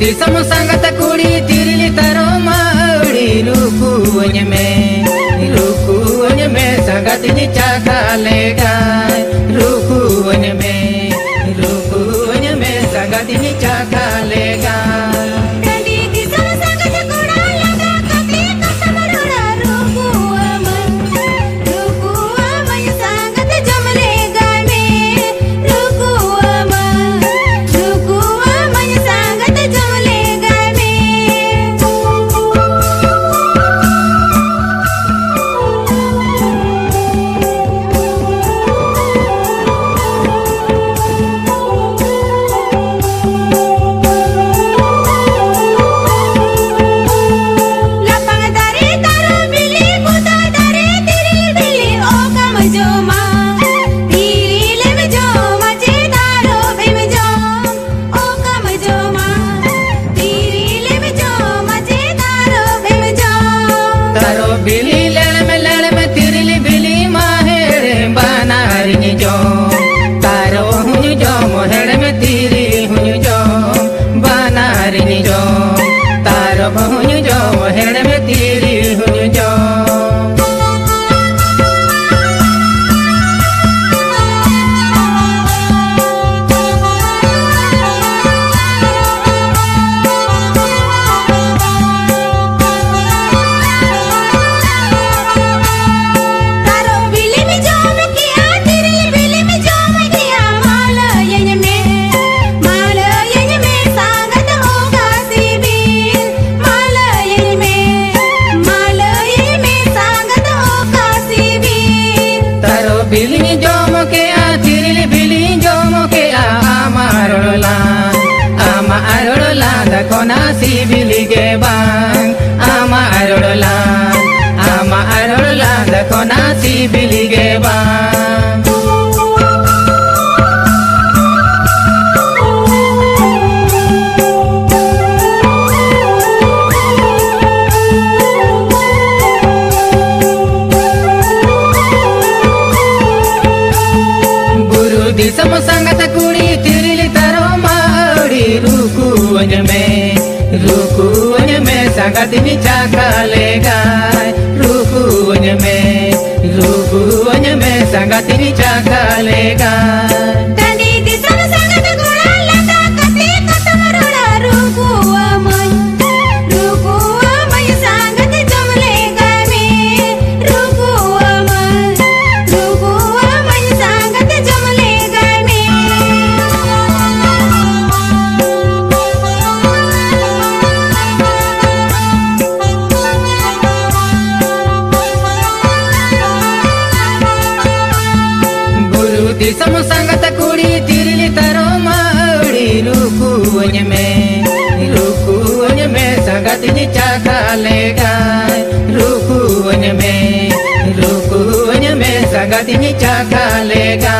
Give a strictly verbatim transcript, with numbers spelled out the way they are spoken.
ᱫᱤᱥᱚᱢ ᱥᱟᱸᱜᱟᱛ ᱠᱩᱲᱤ ᱛᱤᱨᱤᱞ ᱛᱟᱨᱚᱢ ᱟᱹᱣᱲᱤ ᱨᱩᱠᱩᱣᱟᱹᱧ ᱢᱮ, ᱨᱩᱠᱩᱣᱟᱹᱧ ᱢᱮ ᱥᱟᱸᱜᱟᱛ ᱤᱧ ᱪᱟᱠᱷᱟ ᱞᱮᱜᱟᱭ, ᱨᱩᱠᱩᱣᱟᱹᱧ ᱢᱮ, ᱨᱩᱠᱩᱣᱟᱹᱧ ᱢᱮ ᱥᱟᱸᱜᱟᱛ ᱤᱧ ᱪᱟᱠᱷᱟ ᱞᱮᱜᱟᱭ᱾ ᱴᱟᱺᱰᱤ ᱫᱤᱥᱚᱢ ᱥᱟᱸᱜᱟᱛ ᱠᱚᱲᱟ ᱞᱟᱜᱟ ᱠᱟᱛᱮ ᱠᱟᱛᱷᱟᱢ ᱨᱚᱲᱟ ᱨᱩᱠᱩᱣᱟᱹᱢᱟᱹᱧ, ᱨᱩᱠᱩᱣᱟᱹᱢᱟᱹᱧ ᱥᱟᱸᱜᱟᱛ ᱡᱚᱢ ᱞᱮᱜᱟᱭ ᱢᱮ, ᱨᱩᱠᱩᱣᱟᱹᱢᱟᱹᱧ, ᱨᱩᱠᱩᱣᱟᱹᱢᱟᱹᱧ ᱥᱟᱸᱜᱟᱛ ᱡᱚᱢ ᱞᱮᱜᱟᱭ ᱢᱮ᱾ ᱞᱟᱯᱟᱝ ᱫᱟᱨᱮ ᱛᱟᱨᱚᱵ ᱵᱤᱞᱤ, ᱵᱩᱫᱟᱹ ᱫᱟᱨᱮ ᱛᱤᱨᱤᱞ ᱵᱤᱞᱤ, ᱚᱠᱟᱢ ᱡᱚᱢᱟ? ᱛᱤᱨᱤᱞᱮᱢ ᱡᱚᱢᱟ ᱪᱮ ᱛᱟᱨᱚᱵ ᱮᱢ ᱡᱚᱢ? ᱚᱠᱟᱢ ᱡᱚᱢᱟ? ᱛᱤᱨᱤᱞᱮᱢ ᱡᱚᱢᱟ ᱪᱮ ᱛᱟᱨᱚᱵ ᱮᱢ ᱡᱚᱢ? ᱛᱟᱨᱚᱵ ᱵᱤᱞᱤ ᱞᱮᱲᱢ ᱞᱮᱲᱢ, ᱛᱤᱨᱤᱞ ᱵᱤᱞᱤ ᱢᱟ ᱦᱮᱲᱮᱢ, ᱵᱟᱱᱟᱨᱤᱧ ᱡᱚᱢ᱾ ᱛᱟᱨᱚᱵ ᱦᱚᱸᱧ ᱡᱚᱢ, ᱦᱮᱲᱮᱢ ᱛᱤᱨᱤᱞ ᱦᱚᱸᱧ ᱡᱚᱢ, ᱵᱟᱱᱟᱨᱤᱧ ᱡᱚᱢ᱾ ᱛᱟᱨᱚᱵ ᱦᱚᱸᱧ ᱡᱚᱢ, ᱦᱮᱲᱮᱢ ᱛᱤᱨᱤᱞ ᱦᱚᱸᱧ ᱡᱚᱢ᱾ ᱛᱟᱨᱚᱵ ᱵᱤᱞᱤᱢ ᱡᱚᱢ ᱠᱮᱜᱼᱟ, ᱛᱤᱨᱤᱞ ᱵᱤᱞᱤᱢ ᱡᱚᱢ ᱠᱮᱜᱼᱟ, ᱢᱟ ᱞᱟᱹᱭᱟᱹᱧ ᱢᱮ, ᱢᱟ ᱞᱟᱹᱭᱟᱹᱧ ᱢᱮ, ᱥᱟᱸᱜᱟᱛ ᱚᱠᱟ ᱥᱤᱵᱤᱞ? ᱢᱟ ᱞᱟᱹᱭᱟᱹᱧ ᱢᱮ, ᱢᱟ ᱞᱟᱹᱭᱟᱹᱧ ᱢᱮ, ᱥᱟᱸᱜᱟᱛ ᱚᱠᱟ ᱥᱤᱵᱤᱞ? ᱛᱟᱨᱚᱵ ᱵᱤᱞᱤᱧ ᱡᱚᱢ ᱠᱮᱜᱼᱟ, ᱛᱤᱨᱤᱞ ᱵᱤᱞᱤᱧ ᱡᱚᱢ ᱠᱮᱜᱼᱟ, ᱟᱢᱟᱜ ᱨᱚᱲ ᱞᱟᱸᱫᱟ, ᱟᱢᱟᱜ ᱨᱚᱲ ᱞᱟᱸᱫᱟ ᱠᱷᱚᱱᱟᱜ ᱥᱤᱵᱤᱞ ᱜᱮ ᱵᱟᱝ, ᱟᱢᱟᱜ ᱨᱚᱲ ᱞᱟᱸᱫᱟ, ᱟᱢᱟᱜ ᱨᱚᱲ ᱞᱟᱸᱫᱟ ᱠᱷᱚᱱᱟᱜ ᱥᱤᱵᱤᱞ ᱜᱮ ᱵᱟᱝ᱾ ᱵᱩᱨᱩ ᱫᱤᱥᱚᱢ ᱥᱟᱸᱜᱟᱛ ᱠᱩᱲᱤ, ᱛᱤᱨᱤᱞ ᱛᱟᱨᱚᱵ ᱢᱟᱹᱣᱲᱤ ᱨᱩᱠᱩᱣᱟᱹᱧ ᱢᱮ᱾ ᱥᱟᱸᱜᱟᱛᱤᱧ ᱪᱟᱠᱷᱟ ᱞᱮᱜᱟ᱾ ᱴᱟᱺᱰᱤ ᱫᱤᱥᱚᱢ ᱥᱟᱸᱜᱟᱛ ᱠᱚᱲᱟ ᱞᱟᱸᱫᱟ ᱠᱟᱛᱮ ᱠᱟᱛᱷᱟᱢ ᱨᱚᱲᱟ, ᱨᱩᱠᱩᱣᱟᱹᱢᱟᱹᱧ, ᱨᱩᱠᱩᱣᱟᱹᱢᱟᱹᱧ ᱥᱟᱸᱜᱟᱛ ᱡᱚᱢ ᱞᱮᱜᱟᱭ ᱢᱮ, ᱨᱩᱠᱩᱣᱟᱹᱢᱟᱹᱧ, ᱨᱩᱠᱩᱣᱟᱹᱢᱟᱹᱧ ᱥᱟᱸᱜᱟᱛ ᱡᱚᱢ ᱞᱮᱜᱟᱭ ᱢᱮ᱾ ᱵᱩᱨᱩ ᱫᱤᱥᱚᱢ ᱥᱟᱸᱜᱟᱛ ᱠᱩᱲᱤ ᱛᱤᱨᱤᱞ ᱛᱟᱨᱚᱢ ᱟᱹᱣᱲᱤ, ᱨᱩᱠᱩᱣᱟᱹᱧ ᱢᱮ, ᱨᱩᱠᱩᱣᱟᱹᱧ ᱢᱮ ᱥᱟᱸᱜᱟᱛᱤᱧ ᱪᱟᱠᱷᱟ ᱞᱮᱜᱟ, ᱨᱩᱠᱩᱣᱟᱹᱧ ᱢᱮ, ᱨᱩᱠᱩᱣᱟᱹᱧ ᱢᱮ ᱥᱟᱸᱜᱟᱛᱤᱧ ᱪᱟᱠᱷᱟ ᱞᱮᱜᱟ᱾